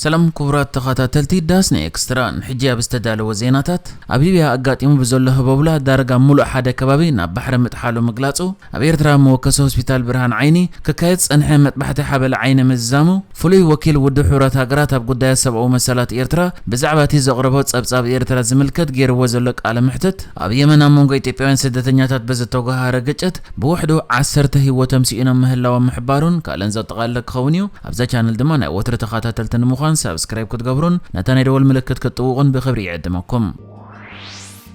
ሰላም ክቡራት ተኸታተልቲ ዳስና ኤክስትራ፣ ንሕጂ ኣብ ዝተዳለወ ዜናታት፣ ኣብ ሊብያ ኣጋጢሙ ብዘሎ ህቦብላ ዳርጋ ሙሉእ ሓደ ከባቢ ናብ ባሕሪ ምጥሓሉ ምግላጹ፣ ኣብ ኤርትራ መወከሲ ሆስፒታል ብርሃን ዓይኒ ክካየድ ዝጸንሐ መጥባሕቲ ሓበላ ዓይኒ ምዝዛሙ፣ ፍሉይ ወኪል ውድብ ሕቡራት ሃገራት ኣብ ጉዳያት ሰብኣዊ መሰላት ኤርትራ ብዛዕባ እቲ ዘቕረቦ ጸብጻብ ኤርትራ ዝምልከት ገይርዎ ዘሎ ቃለ መሕትት፣ ኣብ የመን ኣብ መንጎ ኢትዮጵያውያን ስደተኛታት ብዝተጓሃረ ግጭት ብውሕዱ ዓሰርተ ህይወቶም ስኢኖም ምህላዎም ምሕባሩን ካልእን ዘጠቓለለ ክኸውን እዩ። ኣብዛ ቻነል ድማ ናይ ወትሩ ተኸታተልቲ ንምዃን ሳብስክራይብ ክትገብሩን ነታ ናይ ደወል ምልክት ክትጥውቑን ብኽብሪ ይዕድመኩም።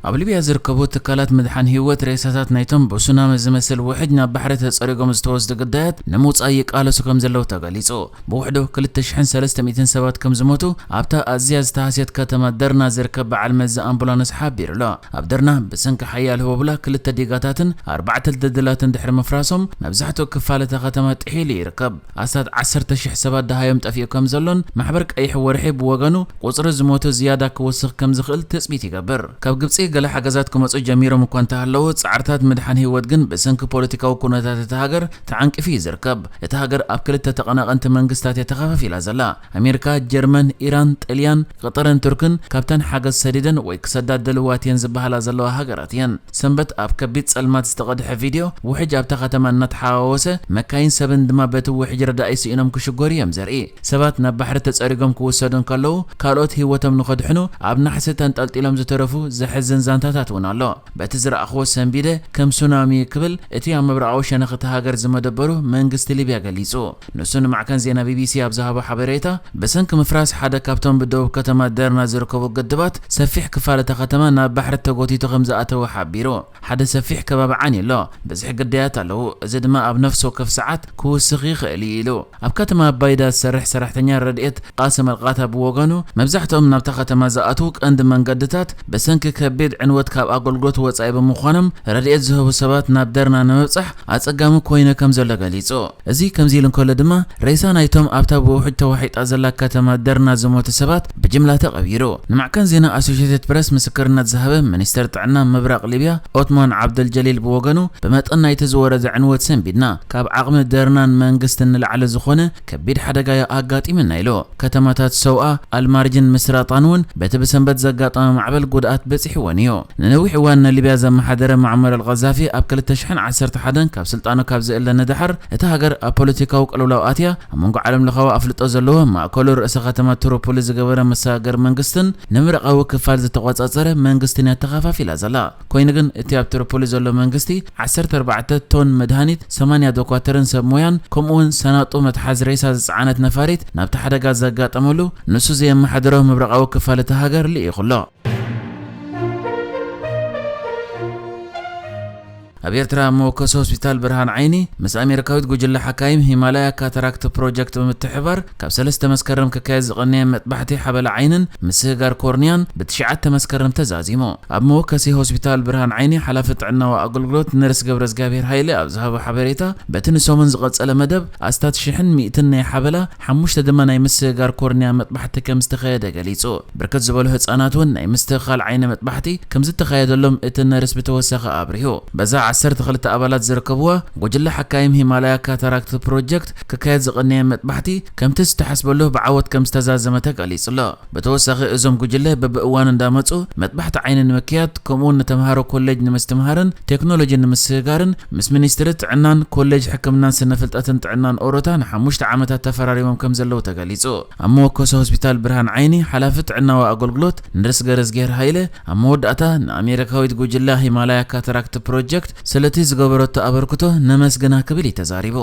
ኣብ ሊብያ ዝርከቡ ትካላት ምድሓን ህይወት ሬሳታት ናይቶም ብሱናሚ ዝመስል ውሕጅ ናብ ባሕሪ ተጸሪጎም ዝተወስዱ ግዳያት ንምውጻእ ይቃለሱ ከም ዘለዉ ተገሊጹ። ብውሕዱ ክልተ ሽሕን ሰለስተ ሚእትን ሰባት ከም ዝሞቱ ኣብታ ኣዝያ ዝተሃስየት ከተማ ደርና ዝርከብ በዓል መዚ ኣምቡላንስ ሓቢሩ ኣሎ። ኣብ ደርና ብሰንኪ ሓያል ህቦብላ ክልተ ዲጋታትን ኣርባዕተ ድልድላትን ድሕሪ ምፍራሶም መብዛሕትኡ ክፋል እታ ከተማ ጥሒሉ ይርከብ። ኣስታት ዓሰርተ ሽሕ ሰባት ደሃዮም ጠፊኡ ከም ዘሎን ማሕበር ቀይሕ ወርሒ ብወገኑ ቁጽሪ ዝሞቱ ዝያዳ ክወስኽ ከም ዝኽእል ትጽቢት ይገብር። ካብ ግብጺ ገለ ሓገዛት ክመጹ ጀሚሮም እኳ እንተሃለዉ፣ ጻዕርታት ምድሓን ህይወት ግን ብሰንኪ ፖለቲካዊ ኩነታት እታ ሃገር ተዓንቂፉ እዩ ዝርከብ። እታ ሃገር ኣብ ክልተ ተቐናቐንቲ መንግስታት እያ ተኸፋፊላ ዘላ። ኣሜሪካ፣ ጀርመን፣ ኢራን፣ ጥልያን፣ ቀጠርን ቱርክን ካብተን ሓገዝ ሰዲደን ወይ ክሰዳ ድልዋት እየን ዝበሃላ ዘለዋ ሃገራት እየን። ሰንበት ኣብ ከቢድ ጸልማት ዝተቐድሐ ቪድዮ፣ ውሕጅ ኣብታ ከተማ እናተሓዋወሰ፣ መካይን ሰብን ድማ በቲ ውሕጅ ረዳኢ ስኢኖም ክሽጎሩ እዮም ዘርኢ። ሰባት ናብ ባሕሪ ተጸሪጎም ክውሰዱ እንከለዉ፣ ካልኦት ህይወቶም ንኸድሕኑ ኣብ ናሕሲ ተንጠልጢሎም ዝተረፉ ዘሕዝን ዛንታታት እውን ኣሎ። በቲ ዝረኣኽዎ ሰንቢደ ከም ሱናሚ ክብል እቲ ኣብ ምብራቓዊ ሸነኽ እታ ሃገር ዝመደበሩ መንግስቲ ሊብያ ገሊጹ። ንሱ ንማዕከን ዜና ቢቢሲ ኣብ ዝሃቦ ሓበሬታ፣ ብሰንኪ ምፍራስ ሓደ ካብቶም ብደቡብ ከተማ ደርና ዝርከቡ ግድባት፣ ሰፊሕ ክፋል እታ ከተማ ናብ ባሕሪ ተጎቲቱ ከም ዝኣተወ ሓቢሩ። ሓደ ሰፊሕ ከባቢ ዓንዩ ኣሎ። ብዝሒ ግዳያት ኣለዉ። እዚ ድማ ኣብ ነፍሲ ወከፍ ሰዓት ክውስኽ ይኽእል እዩ ኢሉ። ኣብ ከተማ ባይዳ ዝሰርሕ ሰራሕተኛ ረድኤት ቃስም ኣልቃታ ብወገኑ፣ መብዛሕትኦም ናብታ ከተማ ዝኣትዉ ቀንዲ መንገድታት ብሰንኪ ከቢድ ዕንወት ካብ ኣገልግሎት ወጻኢ ብምዃኖም፣ ረድኤት ዝህቡ ሰባት ናብ ደርና ንምብጻሕ ኣጸጋሚ ኮይኑ ከም ዘሎ ገሊጹ። እዚ ከምዚ ኢሉ እንከሎ ድማ፣ ሬሳ ናይቶም ኣብታ ብውሕጅ ተዋሒጣ ዘላ ከተማ ደርና ዝሞቱ ሰባት ብጅምላ ተቐቢሩ። ንማዕከን ዜና ኣሶሼትድ ፕረስ ምስክርነት ዝሃበ ሚኒስተር ጥዕና ምብራቕ ሊብያ ኦትማን ዓብደል ጀሊል ብወገኑ፣ ብመጠን ናይቲ ዝወረደ ዕንወት ሰንቢድና፣ ካብ ዓቕሚ ደርናን መንግስትን ንላዕሊ ዝኾነ ከቢድ ሓደጋ ኣጋጢምና ኢሉ። ከተማታት ሰውኣ፣ ኣልማርጅን ምስራጣን እውን በቲ ብሰንበት ዘጋጠመ ማዕበል ጉድኣት በጺሕወን እዩ። ንነዊሕ እዋን ንሊብያ ዘመሓደረ ሙዓመር ኣልቀዛፊ ኣብ ክልተ ሽሕን ዓሰርተ ሓደን ካብ ስልጣኑ ካብ ዝእለ ንደሓር፣ እታ ሃገር ኣብ ፖለቲካዊ ቅልውላው ኣትያ፣ ኣብ መንጎ ዓለም ለኻዊ ኣፍልጦ ዘለዎ ማእከሉ ርእሰ ከተማ ትሮፖሊ ዝገበረ መሰጋገሪ መንግስትን ንምብራቓዊ ክፋል ዝተቖጻጸረ መንግስትን እያ ተኸፋፊላ ዘላ። ኮይኑ ግን እቲ ኣብ ትሮፖሊ ዘሎ መንግስቲ ዓሰርተ ኣርባዕተ ቶን መድሃኒት፣ ሰማንያ ዶኳተርን ሰብ ሞያን፣ ከምኡ እውን ሰናጡ መትሓዚ ሬሳ ዝጸዓነት ነፋሪት ናብቲ ሓደጋ ዘጋጠመሉ ንሱ ዘየመሓደሮ ምብራቓዊ ክፋል እታ ሃገር ልኢኹ ኣሎ። ኣብ ኤርትራ መወከሲ ሆስፒታል ብርሃን ዓይኒ ምስ ኣሜሪካዊት ጉጅለ ሓካይም ሂማላያ ካታራክት ፕሮጀክት ብምትሕብባር ካብ ሰለስተ መስከረም ክካየድ ዝቐነየ መጥባሕቲ ሓበላ ዓይንን ምስህጋር ኮርንያን ብትሽዓተ መስከረም ተዛዚሙ። ኣብ መወከሲ ሆስፒታል ብርሃን ዓይኒ ሓላፊ ጥዕናዊ ኣገልግሎት ነርስ ገብረ እግዚኣብሔር ሃይለ ኣብ ዝሃቦ ሓበሬታ፣ በቲ ንሰሙን ዝቐጸለ መደብ ኣስታት ሽሕን ሚእትን ናይ ሓበላ፣ ሓሙሽተ ድማ ናይ ምስህጋር ኮርንያ መጥባሕቲ ከም ዝተኻየደ ገሊጹ። ብርክት ዝበሉ ህጻናት እውን ናይ ምስትኽኻል ዓይኒ መጥባሕቲ ከም ዝተኻየደሎም እቲ ነርስ ብተወሳኺ ኣብሪሁ። በዛ ዓሰርተ ክልተ ኣባላት ዝርከብዋ ጉጅለ ሓካይም ሂማላያ ካታራክት ፕሮጀክት ክካየድ ዝቐነየ መጥባሕቲ ከምቲ ዝተሓስበሉ ብዓወት ከም ዝተዛዘመ ተገሊጹ ኣሎ። ብተወሳኺ እዞም ጉጅለ በብእዋኑ እንዳመጹ መጥባሕቲ ዓይኒ ንምክያድ፣ ከምኡውን ንተምሃሮ ኮሌጅ ንምስትምሃርን ቴክኖሎጂ ንምስህጋርን ምስ ሚኒስትሪ ጥዕናን ኮሌጅ ሕክምናን ስነ ፍልጠትን ጥዕናን ኦሮታ ንሓሙሽተ ዓመታት ተፈራሪሞም ከም ዘለዉ ተገሊጹ። ኣብ መወከሲ ሆስፒታል ብርሃን ዓይኒ ሓላፊ ጥዕናዊ ኣገልግሎት ነርስ ገረዝጌር ሃይለ ኣብ መወዳእታ ንኣሜሪካዊት ጉጅለ ሂማላያ ካታራክት ፕሮጀክት ስለቲ ዝገበረቶ ኣበርክቶ ነመስግና ክብል እዩ ተዛሪቡ።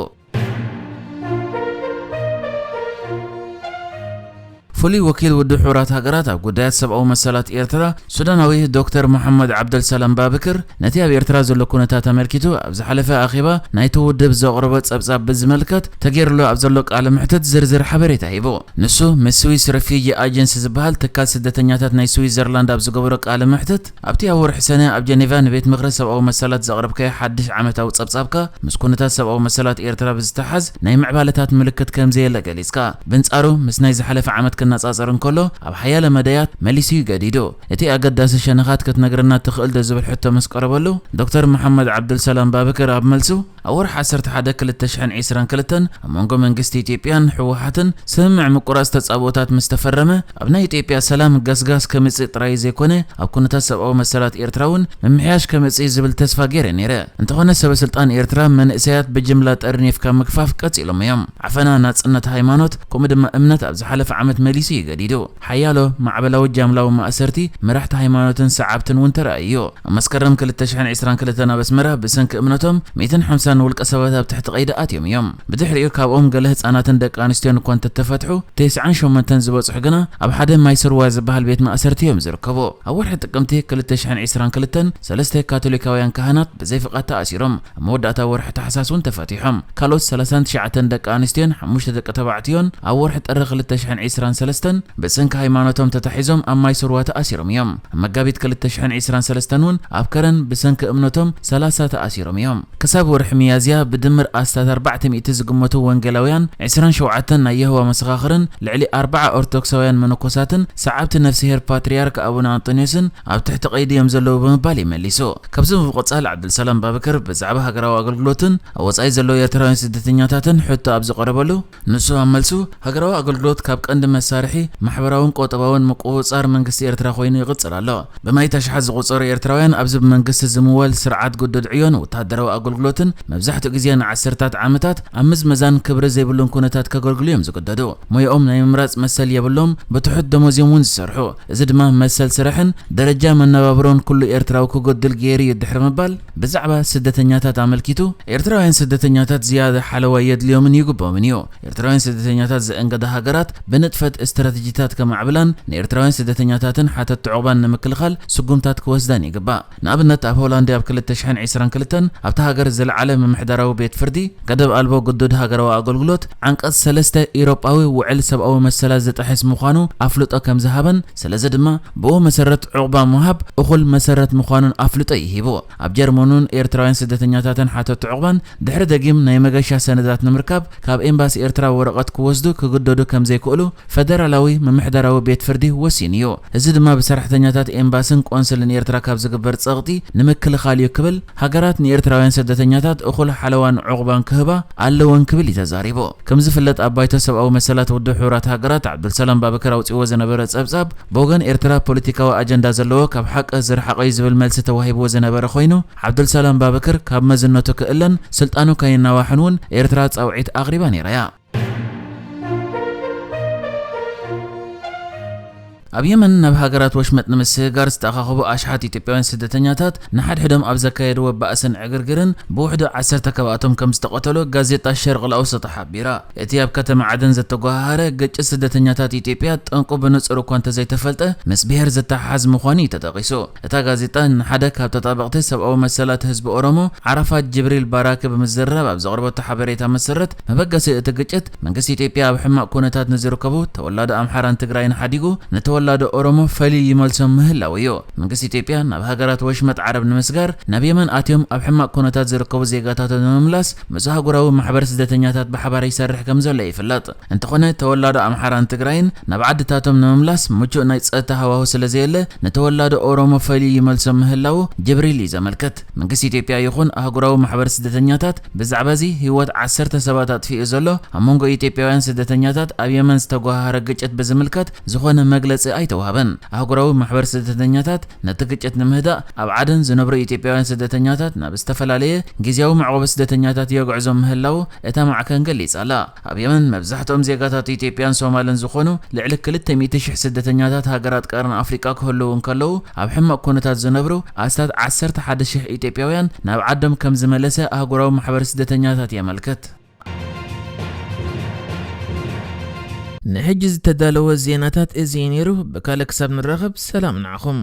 ፍሉይ ወኪል ውድብ ሕቡራት ሃገራት ኣብ ጉዳያት ሰብኣዊ መሰላት ኤርትራ ሱዳናዊ ዶክተር መሓመድ ዓብደልሰላም ባብክር ነቲ ኣብ ኤርትራ ዘሎ ኩነታት ኣመልኪቱ ኣብ ዝሓለፈ ኣኼባ ናይቲ ውድብ ዘቕረቦ ጸብጻብ ብዝምልከት ተገይርሉ ኣብ ዘሎ ቃለ መሕትት ዝርዝር ሓበሬታ ሂቡ። ንሱ ምስ ስዊስ ረፊጂ ኣጀንሲ ዝበሃል ትካል ስደተኛታት ናይ ስዊዘርላንድ ኣብ ዝገበሮ ቃለ መሕትት፣ ኣብቲ ኣብ ወርሒ ሰነ ኣብ ጀኔቫ ንቤት ምኽሪ ሰብኣዊ መሰላት ዘቕረብካዮ ሓድሽ ዓመታዊ ጸብጻብካ፣ ምስ ኩነታት ሰብኣዊ መሰላት ኤርትራ ብዝተሓዝ ናይ ምዕባለታት ምልክት ከም ዘየለ ገሊጽካ፣ ብንጻሩ ምስ ናይ ዝሓለፈ ዓመት ክነጻጸር እንከሎ፣ ኣብ ሓያለ መዳያት መሊሱ እዩ ገዲዱ። እቲ ኣገዳሲ ሸነኻት ክትነግረና ትኽእል ዶ ዝብል ሕቶ ምስ ቀረበሉ፣ ዶክተር መሓመድ ዓብዱልሰላም ባብክር ኣብ መልሱ፣ ኣብ ወርሒ ዓሰርተ ሓደ ክልተ ሽሕን ዕስራን ክልተን ኣብ መንጎ መንግስቲ ኢትዮጵያን ህወሓትን ስምምዕ ምቁራጽ ተጻብኦታት ምስ ተፈረመ፣ ኣብ ናይ ኢትዮጵያ ሰላም ገስጋስ ከምጽእ ጥራይ ዘይኮነ፣ ኣብ ኩነታት ሰብኣዊ መሰላት ኤርትራ እውን ምምሕያሽ ከምጽእ ዝብል ተስፋ ገይረ ነይረ። እንተኾነ፣ ሰበ ስልጣን ኤርትራ መንእሰያት ብጅምላ ጠርኒፍካ ምግፋፍ ቀጺሎም እዮም። ዓፈና ናጽነት ሃይማኖት፣ ከምኡ ድማ እምነት ኣብ ዝሓለፈ ዓመት መሊሱ እዩ ገዲዱ። ሓያሎ ማዕበላዊ ጃምላዊ ማእሰርቲ መራሕቲ ሃይማኖትን ሰዓብትን እውን ተራእዩ እዩ። ኣብ መስከረም ክልተ ሽሕን ዕስራን ክልተን ኣብ ኣስመራ ብሰንኪ እምነቶም ሚእትን ሓምሳን ውልቀ ሰባት ኣብ ትሕቲ ቀይዲ ኣትዮም እዮም። ብድሕሪኡ ካብኦም ገለ ህጻናትን ደቂ ኣንስትዮን እኳ እንተተፈትሑ፣ ተስዓን ሸሞንተን ዝበጽሑ ግና ኣብ ሓደ ማይ ስርዋ ዝበሃል ቤት ማእሰርቲ እዮም ዝርከቡ። ኣብ ወርሒ ጥቅምቲ ክልተ ሽሕን ዕስራን ክልተን ሰለስተ ካቶሊካውያን ካህናት ብዘይ ፍቓድ ተኣሲሮም፣ ኣብ መወዳእታ ወርሒ ታሕሳስ እውን ተፈቲሖም። ካልኦት ሰላሳን ትሽዓተን ደቂ ኣንስትዮን ሓሙሽተ ደቂ ተባዕትዮን ኣብ ወርሒ ጥሪ ክልተ ሽሕን ዕስራን ሰለስተን ብሰንኪ ሃይማኖቶም ተታሒዞም ኣብ ማይ ስርዋ ተኣሲሮም እዮም። ኣብ መጋቢት ክልተ ሽሕን ዕስራን ሰለስተን እውን ኣብ ከረን ብሰንኪ እምነቶም ሰላሳ ተኣሲሮም እዮም። ክሳብ ወርሒ ሚያዝያ ብድምር ኣስታት ኣርባዕተ ሚእቲ ዝግመቱ ወንጌላውያን፣ ዕስራን ሸውዓተን ናይ የሆዋ መሰኻኽርን ልዕሊ ኣርባዓ ኦርቶዶክሳውያን መነኮሳትን ሰዓብቲ ነፍስሄር ፓትርያርክ ኣቡነ ኣንጦንዮስን ኣብ ትሕቲ ቀይዲ እዮም ዘለዉ ብምባል እዩ መሊሱ። ካብዚ ብምቕጻል ዓብዱልሰላም ባብክር ብዛዕባ ሃገራዊ ኣገልግሎትን ኣብ ወጻኢ ዘለዉ ኤርትራውያን ስደተኛታትን ሕቶ ኣብ ዝቐረበሉ፣ ንሱ ኣብ መልሱ፣ ሃገራዊ ኣገልግሎት ካብ ቀንዲ መሳርሒ ማሕበራውን ቁጠባውን ምቁጽጻር መንግስቲ ኤርትራ ኮይኑ ይቕጽል ኣሎ። ብማእት ኣሽሓት ዝቑጸሩ ኤርትራውያን ኣብዚ ብመንግስቲ ዝምወል ስርዓት ግዱድ ዕዮን ወተሃደራዊ ኣገልግሎትን መብዛሕትኡ ግዜ ንዓሰርታት ዓመታት ኣብ ምዝመዛን ክብሪ ዘይብሉን ኩነታት ከገልግሉ እዮም ዝግደዱ። ሞያኦም ናይ ምምራጽ መሰል የብሎም፣ ብትሑት ደሞዝ እዮም እውን ዝሰርሑ። እዚ ድማ መሰል ስራሕን ደረጃ መነባብሮን ኩሉ ኤርትራዊ ክጎድል ገይሩ እዩ ድሕሪ ምባል፣ ብዛዕባ ስደተኛታት ኣመልኪቱ፣ ኤርትራውያን ስደተኛታት ዝያዳ ሓለዋ የድልዮምን ይግብኦምን እዩ። ኤርትራውያን ስደተኛታት ዘእንገዳ ሃገራት ብንጥፈት ስትራተጂታት ከማዕብላን ንኤርትራውያን ስደተኛታትን ሓተትቲ ዑቕባን ንምክልኻል ስጉምታት ክወስዳን ይግባእ። ንኣብነት፣ ኣብ ሆላንድ ኣብ ክልተ ሽሕን ዕስራን ክልተን ኣብታ ሃገር ዝለዓለ ምምሕዳራዊ ቤት ፍርዲ ገደብ ኣልቦ ግዱድ ሃገራዊ ኣገልግሎት ዓንቀጽ ሰለስተ ኢሮጳዊ ውዕል ሰብኣዊ መሰላት ዝጥሕስ ምዃኑ ኣፍልጦ ከም ዝሃበን፣ ስለዚ ድማ ብኡ መሰረት ዑቕባ ምሃብ እኹል መሰረት ምዃኑን ኣፍልጦ እዩ ሂቡ። ኣብ ጀርመን እውን ኤርትራውያን ስደተኛታትን ሓተትቲ ዑቕባን ድሕሪ ደጊም ናይ መገሻ ሰነዳት ንምርካብ ካብ ኤምባሲ ኤርትራ ወረቐት ክወስዱ ክግደዱ ከም ዘይክእሉ ፈደራላዊ ምምሕዳራዊ ቤት ፍርዲ ወሲኑ እዩ። እዚ ድማ ብሰራሕተኛታት ኤምባስን ቆንስልን ኤርትራ ካብ ዝግበር ጸቕጢ ንምክልኻል እዩ ክብል፣ ሃገራት ንኤርትራውያን ስደተኛታት እኹል ሓለዋን ዑቕባን ክህባ ኣለወን ክብል እዩ ተዛሪቡ። ከም ዝፍለጥ፣ ኣብ ባይቶ ሰብኣዊ መሰላት ውድብ ሕቡራት ሃገራት ዓብዱልሰላም ባብከር ኣውጺእዎ ዝነበረ ጸብጻብ፣ ብወገን ኤርትራ ፖለቲካዊ ኣጀንዳ ዘለዎ፣ ካብ ሓቂ ዝረሓቐ እዩ ዝብል መልሲ ተዋሂብዎ ዝነበረ ኮይኑ፣ ዓብዱልሰላም ባብክር ካብ መዝነቱ ክእለን ስልጣኑ ከይናዋሕን እውን ኤርትራ ጻውዒት ኣቕሪባ ነይራ እያ። ኣብ የመን ናብ ሃገራት ወሽመጥ ንምስግጋር ዝተኣኻኸቡ ኣሽሓት ኢትዮጵያውያን ስደተኛታት ንሓድሕዶም ኣብ ዘካየድዎ ባእስን ዕግርግርን ብውሕዱ ዓሰርተ ካብኣቶም ከም ዝተቐተሉ ጋዜጣ ሸርቕ ልኣውሰጥ ሓቢራ። እቲ ኣብ ከተማ ዓደን ዘተጓሃሃረ ግጭት ስደተኛታት ኢትዮጵያ ጠንቁ ብንጹር እኳ እንተዘይተፈልጠ፣ ምስ ብሄር ዝተሓሓዝ ምዃኑ እዩ ተጠቒሱ። እታ ጋዜጣ ንሓደ ካብ ተጣበቕቲ ሰብኣዊ መሰላት ህዝቢ ኦሮሞ ዓራፋት ጅብሪል ባራክ ብምዝራብ ኣብ ዘቕረበቶ ሓበሬታ መሰረት፣ መበገሲ እቲ ግጭት መንግስቲ ኢትዮጵያ ኣብ ሕማቕ ኩነታት ንዝርከቡ ተወላዶ ኣምሓራን ትግራይን ሓዲጉ ንተወላዶ ኦሮሞ ፈልዩ ይመልሶም ምህላው እዩ። መንግስቲ ኢትዮጵያ ናብ ሃገራት ወሽመጥ ዓረብ ንምስጋር ናብ የመን ኣትዮም ኣብ ሕማቕ ኩነታት ዝርከቡ ዜጋታቶም ንምምላስ ምስ ኣህጉራዊ ማሕበር ስደተኛታት ብሓባር ይሰርሕ ከም ዘሎ ይፍለጥ። እንተኾነ፣ ተወላዶ ኣምሓራን ትግራይን ናብ ዓድታቶም ንምምላስ ምቹእ ናይ ጸጥታ ሃዋሁ ስለ ዘየለ፣ ንተወላዶ ኦሮሞ ፈልዩ ይመልሶም ምህላዉ ጅብሪል እዩ ዘመልክት። መንግስቲ ኢትዮጵያ ይኹን ኣህጉራዊ ማሕበር ስደተኛታት ብዛዕባ እዚ ህይወት ዓሰርተ ሰባት ኣጥፊኡ ዘሎ ኣብ መንጎ ኢትዮጵያውያን ስደተኛታት ኣብ የመን ዝተጓሃረ ግጭት ብዝምልከት ዝኾነ መግለጺ ኣይተዋህበን። ኣህጉራዊ ማሕበር ስደተኛታት ነቲ ግጭት ንምህዳእ ኣብ ዓደን ዝነብሩ ኢትዮጵያውያን ስደተኛታት ናብ ዝተፈላለየ ግዝያዊ መዕቆቢ ስደተኛታት የግዕዞም ምህላዉ እታ ማዕከን ገሊጻ ኣላ። ኣብ የመን መብዛሕትኦም ዜጋታት ኢትዮጵያን ሶማልን ዝኾኑ ልዕሊ ክልተ ሚእቲ ሽሕ ስደተኛታት ሃገራት ቀርኒ ኣፍሪቃ ክህልዉ እንከለዉ፣ ኣብ ሕማቕ ኩነታት ዝነብሩ ኣስታት ዓሰርተ ሓደ ሽሕ ኢትዮጵያውያን ናብ ዓዶም ከም ዝመለሰ ኣህጉራዊ ማሕበር ስደተኛታት የመልክት። ንሕጂ ዝተዳለወ ዜናታት እዚ እዩ ነይሩ። ብካልእ ክሳብ ንራኸብ፣ ሰላም ንዓኹም።